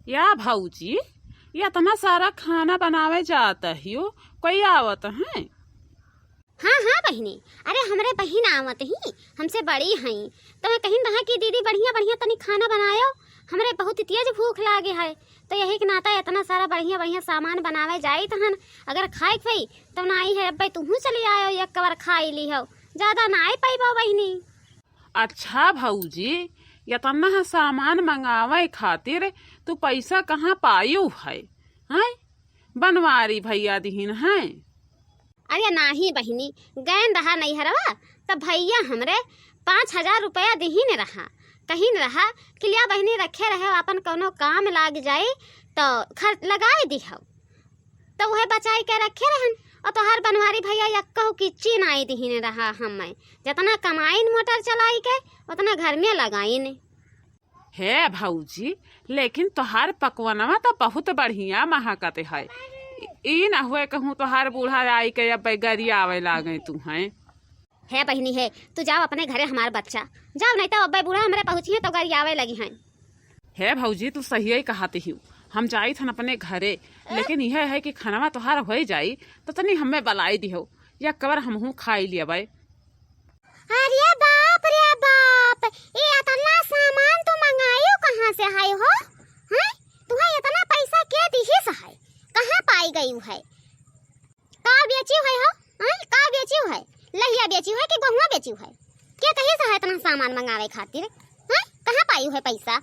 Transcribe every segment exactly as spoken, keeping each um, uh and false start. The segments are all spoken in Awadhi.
या भौजी, ये इतना सारा खाना बनावे जात हियो, कोई आवत है? हाँ, हाँ बहिनी, अरे हमरे बहिन आवत ही, हमसे बड़ी हई, तो मैं कहिन रहा कि दीदी बढ़िया बढ़िया तनी खाना बनायो, हमरे बहुत तेज भूख लागे है, तो यही के नाता इतना सारा बढ़िया बढ़िया सामान बनावे जाइत हन, अगर खाए के पई तो नाई है, अब्बे तुहू चली आयो, एक कवर खाई लिहो, ज्यादा नाई पइबो बहिनी। अच्छा भौजी, इतना सामान मंगावे खातिर तू पैसा कहाँ पायू है? हैं? बनवारी भैया दिहिन है? अरे नाही बहिनी, गैन रहा नैहरवा, तब भैया हमरे पाँच हजार रुपया दिहिन रहा, कहिन रहा कि लिया बहिनी रखे रहे, अपन कौनो काम लाग जाई तो खर्च लगाए दिहो। तो वह बचाई के रखे रहन, और तोहार बनवारी भैया यक्कहु किच्ची नाई दिहिन रहा हमें। जितना कमाइन मोटर चलाई के, उतना घर में लगाइन। हे भौजी, लेकिन तोहार पकवनवा तो बहुत बढ़िया महकत है। ई ना हुए कहूँ तोहार बूढ़ा आई के अब गरियावे लागे तू हैं। हे बहिनी हे, तू जाओ अपने घरे हमार बच्चा, जाओ, नहीं तो अब्बे बूढ़ा हमरे पहुँची हैं तो गरियावे लगी हैं। हे भौजी, तू सही ही कहत हिउ, हम जाइत हन अपने घरे, लेकिन यह है कि खनवा तोहार होई जाई तो तनी हमें बलाई दिहो, या कबर हमहू खाई लियबै। अरे बाप रे बाप, ये अतना सामान तू मंगायो कहाँ से है हो? हैं? तुहे इतना पैसा के दिहिस है? कहाँ पाई गई है? का बेचियो है हो? हैं? का बेचियो है? लहिया बेचियो है कि गहुआ बेचियो है? के कहिस है इतना सामान मंगावे खातिर? हैं? कहाँ पायू है पैसा?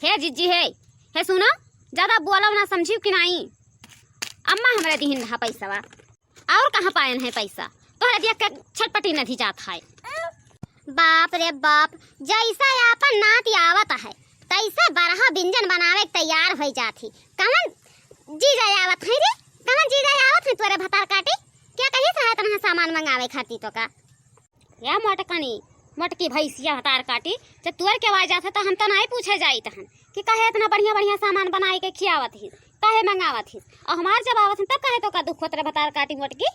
हे जिज्जी हे, हे सुनो, ज्यादा बोलो ना, समझियो कि नाई? अम्मा हमरे दिहिन रहा पैसवा। और कहाँ पायन है पैसा? तोहरे दिया के छटपटी नदी जात है। बाप रे बाप, जैसे आपन नाती आवत है, तैसे बरहा व्यंजन बनावे के तैयार होई जात ही। कवन जीजा आवत है रे? कवन जीजा आवत है तोरे भतार काटी? के कहिस है इतना सामान मंगावे खाती तो का? या मोटकनी, मोटकी भैंसिया भतार काटी, जब तोर के आवाज जात है तो हम तो नाई पूछे जाइत हन कि काहे इतना बढ़िया बढ़िया सामान बनाई के खियावत हिस, काहे मंगावत हिस, और हमार जब आवत हन तब काहे तो का दुख होत रहे भतार काटी मोटकी?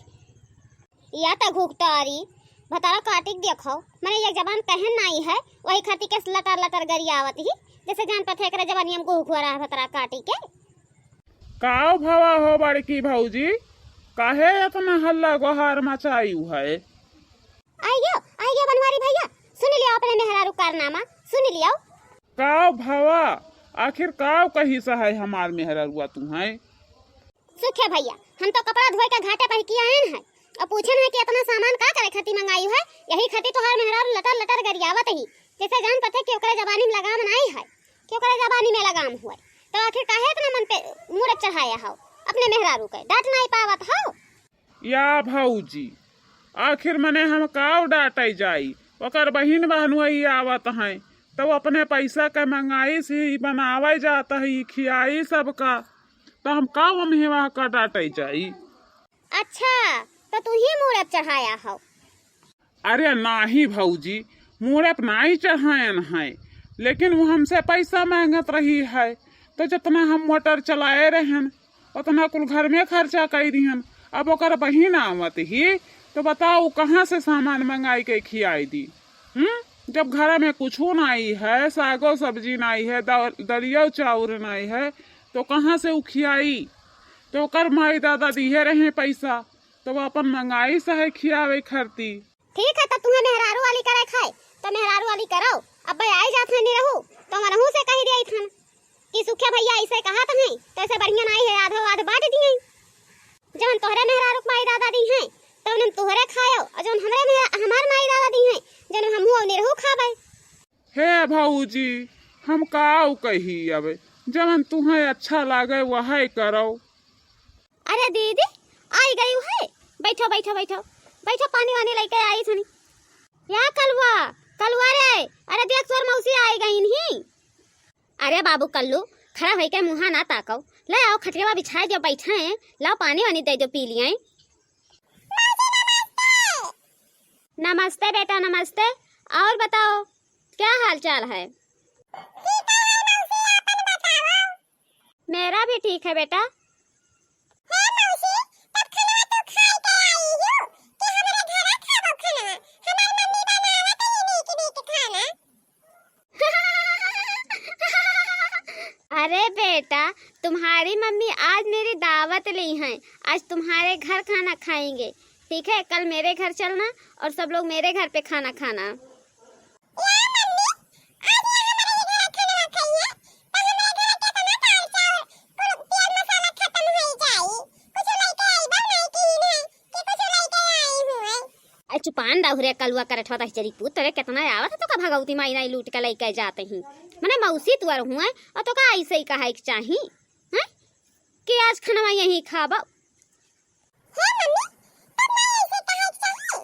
या त घुघटारी, भतार काटी के देखो, मने एक जबान कहन नाई है, वही खातिर के लटर लटर गरियावत ही, जैसे जान पथे एकरे जबानी हम घुघुआ रहा भतार काटी के। काव भवा हो बड़की भौजी, काहे इतना हल्ला गोहार मचायू है? आइयो, आइयो बनवारी भैया, सुन लियो अपने मेहरारू कारनामा, सुन लियो। काव भवा, आखिर काव कहिस है हमार मेहरारुआ तुहैं? सुखे भैया, हम तो कपड़ा धोए के घाटे पर की आयन है और पूछन है कि इतना सामान का करे खातिर मंगायू है, यही खातिर तोहार मेहरारू लटर लटर गरियावत ही, जैसे जान पथे कि ओकरे जबानी में लगाम नाई है, कि ओकरे जबानी में लगाम हुए, तो आखिर काहे इतना मन पे मूरत चढ़ाया हो, अपने मेहरारू के डांट नाई पावत हो? या भौजी, आखिर मने हम काव डांटे जाई? ओकर बहिन बहनोई आवत हैं, तब अपने पैसा के मंगाई से ही बनावे जात है, खियाई सबका, तो हम काव हम हिवा का डांटे जाई? अच्छा, तो तू ही मूड़े पे चढ़ाया हो? अरे नाही भौजी, मूड़े पे नाई चढ़ायन है, लेकिन वो हमसे पैसा मांगत रही है, तो जितना हम मोटर चलाए रहन, उतना कुल घर में खर्चा कई दिहन। अब ओकर बहिन आवत ही, तो बताओ, कहाँ से सामान मंगाई के खियाई दी? हम्म? जब घर में कुछो नाई है, सागो सब्जी नाई है, दा-, दलियो चाउर नाई है, तो कहाँ से उ खियाई? तो ओकर माई दादा दिहे रहे पैसा, तो वो अपन मंगाई से है खियावे खरती। ठीक है, तो तुम्हें मेहरारू वाली करे खाए, तो मेहरारू वाली करो। अब भाई आई जात है निरहू, तो मनहू से कही दिया थन कि सुखिया भैया ऐसे कहा तो है, तो ऐसे बढ़िया नाई है, आधो आध बांट दिए। जौन तोहरे मेहरारू के माई दादा दी हैं, तौन हम तोहरे खायो, और जौन हमरे मेहरा-, हमार माई दादा दी हैं, जौन हमहू और निरहू खाबे। हे भौजी, हम काऊ कही अब, जवन तुहें अच्छा लागे वही करो। अरे दीदी, आई गयू है, बैठो बैठो बैठो, बैठो, पानी वानी लेके आई थनी। या कलुआ, कलुआ रे, अरे देख तोर मौसी आई गई नहीं। अरे बाबू कल्लू, खड़ा होइके मुँहा ना ताकव, ले आओ खटियावा बिछाए दियो, बैठे हैं, लाओ पानी वानी दे दो, पी लिए। नमस्ते बेटा, नमस्ते। और बताओ, क्या हाल चाल है? ठीक है मौसी, आपन बताओ। मेरा भी ठीक है बेटा। हे मौसी, तब खाना तो खाए के आई हो कि हमरे घरे खाबो खाना? हमार मम्मी बनावत ही नीक नीक खाना। अरे बेटा, तुम्हारी मम्मी आज मेरी दावत ली हैं, आज तुम्हारे घर खाना खाएंगे, ठीक है? कल मेरे घर चलना और सब लोग मेरे घर पे खाना खाना। या मम्मी, आज यहाँ हमारे ही घर खाना खाइए, तो हमारे घर के तो ना दाल चावल, कुल तेल मसाला खत्म हो जाई। कुछ लेके आई बा नहीं कि नहीं, कि कुछ लेके आई हुए? अरे चुपान रहो रे कलुआ करठवा दहिजरी पूत, तोरे केतना आवत है तोका भगवती माई नाई लूट के लइके जात ही। मने मौसी तुअर हुए और तोका ऐसे ही कहे के चाही, हैं? कि आज खनवा यहीं खाबो। हे मम्मी, तब नाई ऐसे कहे के चाही।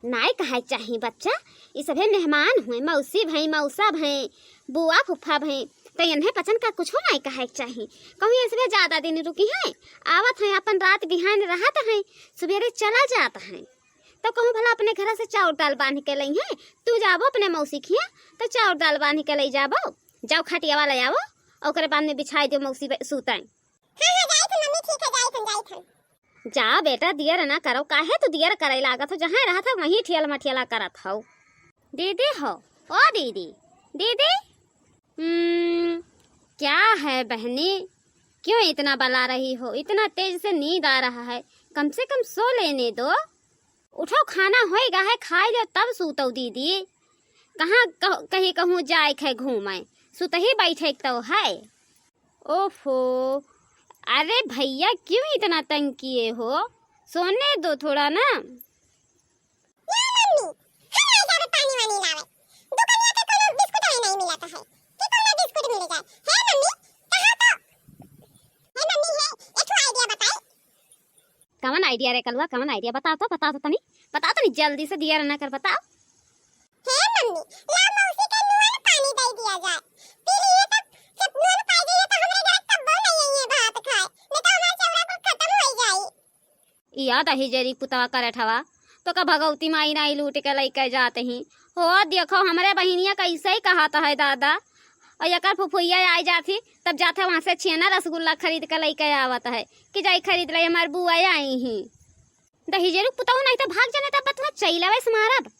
नाई कहे के चाही बच्चा, ई सभे मेहमान हुए, मौसी भई, मौसा भई, बुआ फुफा भई, तो इन्हें पचन का कुछो नाई कहे के चाही। कहूँ ये सभे ज्यादा दिन रुकी हैं, आवत हैं, अपन रात बिहान रहत हैं, सुबेरे चला जात हैं। तो कहूँ भला अपने घर से चाउर दाल बांध के लई हैं, तू जाबो अपने मौसी खिया, तो चाउर दाल बांध के लई जाबो। जाओ खटियावा ले आवो, ओकरे बाद में बिछाई दियो मौसी बे-, सूतैं। हाँ, हाँ, जाइत हन मम्मी, ठीक है, जाइत हन, जाइत हन। जा बेटा, दियर ना करो, काहे तू दियर करे लागत हो, जहाँ रहत हो वहीं ठियल मठियला करत हो। दीदी हो, ओ दीदी, दीदी। हम्म, क्या है बहनी, क्यों इतना बला रही हो? इतना तेज से नींद आ रहा है, कम से कम सो लेने दो। उठो, खाना होइगा है, खाई लो तब सूतो दीदी। कहाँ कह-, कहीं कहूँ जाए खे घूमे, सुतही बैठे तो है। ओफो, अरे भैया क्यों इतना तंग किए हो, सोने दो थोड़ा ना। या मम्मी, हम नहीं जाबे पानी वानी लावे। दुकनिया पे कोनो बिस्कुट ही नहीं मिलत है। कि कोनो बिस्कुट मिल जाए। हे मम्मी, कहा तो। हे मम्मी, हे, एक ठो idea बताई। कवन idea रे कलुआ, कवन idea? बताओ तो, बताओ तो तनी, बताओ तनी जल्दी से, दियर ना कर, बताओ। हे मम्मी, ला मौसी के नुअन पानी दे दिया जाए। पी लिए तब जब नुअन पाई जाइए तो हमरे घर कब्बो नहीं आइए भात खाए। नहीं तो हमारे चौरा पर खत्म हो जाई। इया दहिजरी पुतवा करठवा, तोका भगवती माई नाई लूट के लइके जात ही। हो देखो, हमरे बहिनिया कैसे ही कहत है दादा। और एकर फुफुइया आइ जात ही, तब जात है वहाँ से छेना रसगुल्ला खरीद के लइके आवत है कि जाई खरीद ले, हमार बुआ आई ही। दहिजरी पुतवा नहीं तो भाग जाने, तब तुम्हें चैलवे से मारब,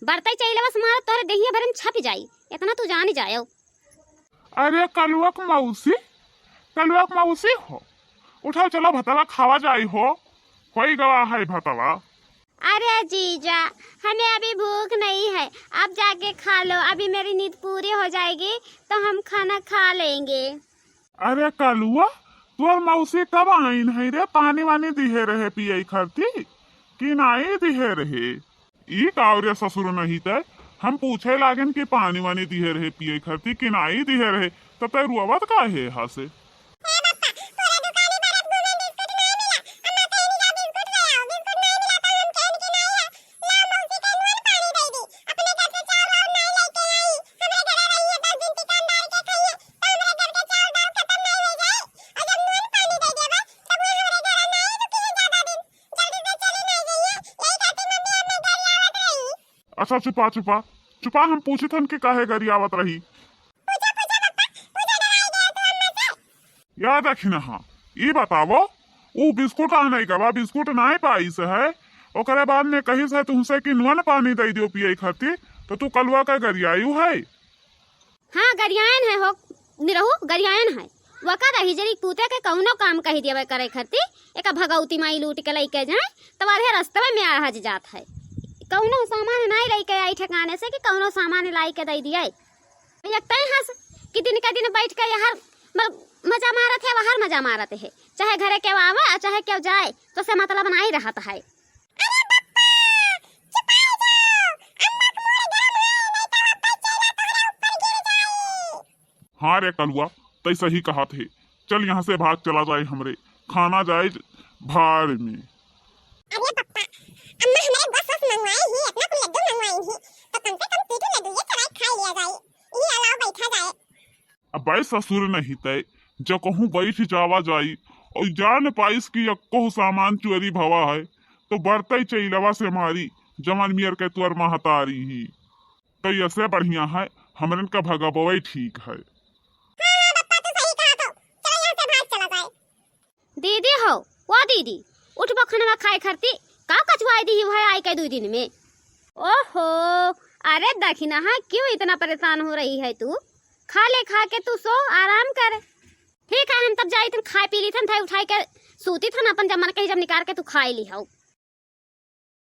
बरतई चैलवे से मारब, तोरे देहिया भरे में छप जाई, इतना तू जान जायो। अरे कलुआ के मौसी, कलुआ के मौसी हो, उठाओ चलो भतवा खावा जाई हो, होई गवा है भतवा। अरे जीजा, हमें अभी भूख नहीं है, आप जाके खा लो, अभी मेरी नींद पूरी हो जाएगी तो हम खाना खा लेंगे। अरे कलुआ, तोर मौसी कब आइन है रे? पानी वानी दिहे रहे पिए खरती कि नाई दिहे रहे? ई का रे ससुर नहीं तय, हम पूछे लागेन कि पानी वानी दिहे रहे पिए खरती कि नाई दिहे रहे, तब तय रुआवत काहे हसे? ए बप्पा, तोरा दुकानी पर रसगुल्ला बिस्कुट नाई मिला, अम्मा कहनी जा बिस्कुट ले आओ, बिस्कुट नाई मिला तो हम कहन कि नाई है, ला मौसी के नुअन पानी दे दी, अपने घर से चाउर वाउर नाई लेके आई, हमरे घर रहिए दस दिन दुकानदार के खाइए, तो हमरे घर के चाउर दाल खत्म नाई हो जाए, और जब नुअन पानी दे देबे, तब वो हमरे घर नाई रुकी है ज्यादा दिन, जल्दी से चली नाई जाइए, यही खातिर मम्मी हमें घर लावत रही। अच्छा चुपा, चुपा, चुपा, हम पूछित हन कि काहे गरियावत रही। पूछा, पूछा पप्पा, पूछा, डराई गया तू अम्मा से? या दखिनहा, ई बतावो, ऊ बिस्कुट आने का बा, बिस्कुट नाय पाइस है, ओकरे बाद में कहिस है तुमसे कि नुअन पानी दे दियो पिए खातिर, तो तू कलुआ का गरियायु है? हाँ, गरियायन है हो, निरहू, गरियायन है। वका दहिजरी पूते के कौनो काम कही देवे करे खातिर, एका भगवती माई लूट के लइके जाए, तब आधे रस्तवे में आहज जात है। कौनो सामान नाय लइके आई ठिकाने से कि कौनो सामान लाई के दे दिए। एक तय हस कि दिन का दिन बैठ के यहर म-, मजा मारत है, वहर मजा मारत है, चाहे घरे केव आवे और चाहे केव जाए, तो से मतलब नाई रहत है। अरे बप्पा, चुपाई जाओ, अम्मा के मूड़ गरम है, नहीं तो अब चेला तोहरे ऊपर गिर जाई। हाँ रे कलुआ, तै सही कहत है, चल यहाँ से भाग चला जाए, हमरे खाना जाए भाड़ में। अरे पप्पा, अम्मा हमरे बस बस मंगवाई ही, इतना कुल लड्डू मंगवाई ही, तो कम से कम दू ठो लड्डू ये चबाई खा लिया जाए, ये अलाव बैठा जाए। अबे ससुर नहीं तय, जो कहूँ बैठ जावा जाई और जान पाइस कि यक्को सामान चोरी भवा है, तो बरतई चैलवा से मारी, जवन मियर के तुअर महतारी ही। तो यसे बढ़िया है, हमरन का भगबवे ठीक है। हाँ, हाँ, बप्पा, तू सही कहा तो। चलो यहाँ से भाग चला जाए। दीदी हो, ओ दीदी, उठबो खनवा खाए खरती, का कचुआई दी हुआ है आई के दू दिन में? ओहो, अरे दखिनहा, क्यों इतना परेशान हो रही है तू? खा ले, खा के तू सो, आराम कर। आई थन, खाए पी ली थन, थाई उठाई के सूती थन, अपन जब मन कही जब निकार के तू खाए ली हऊ।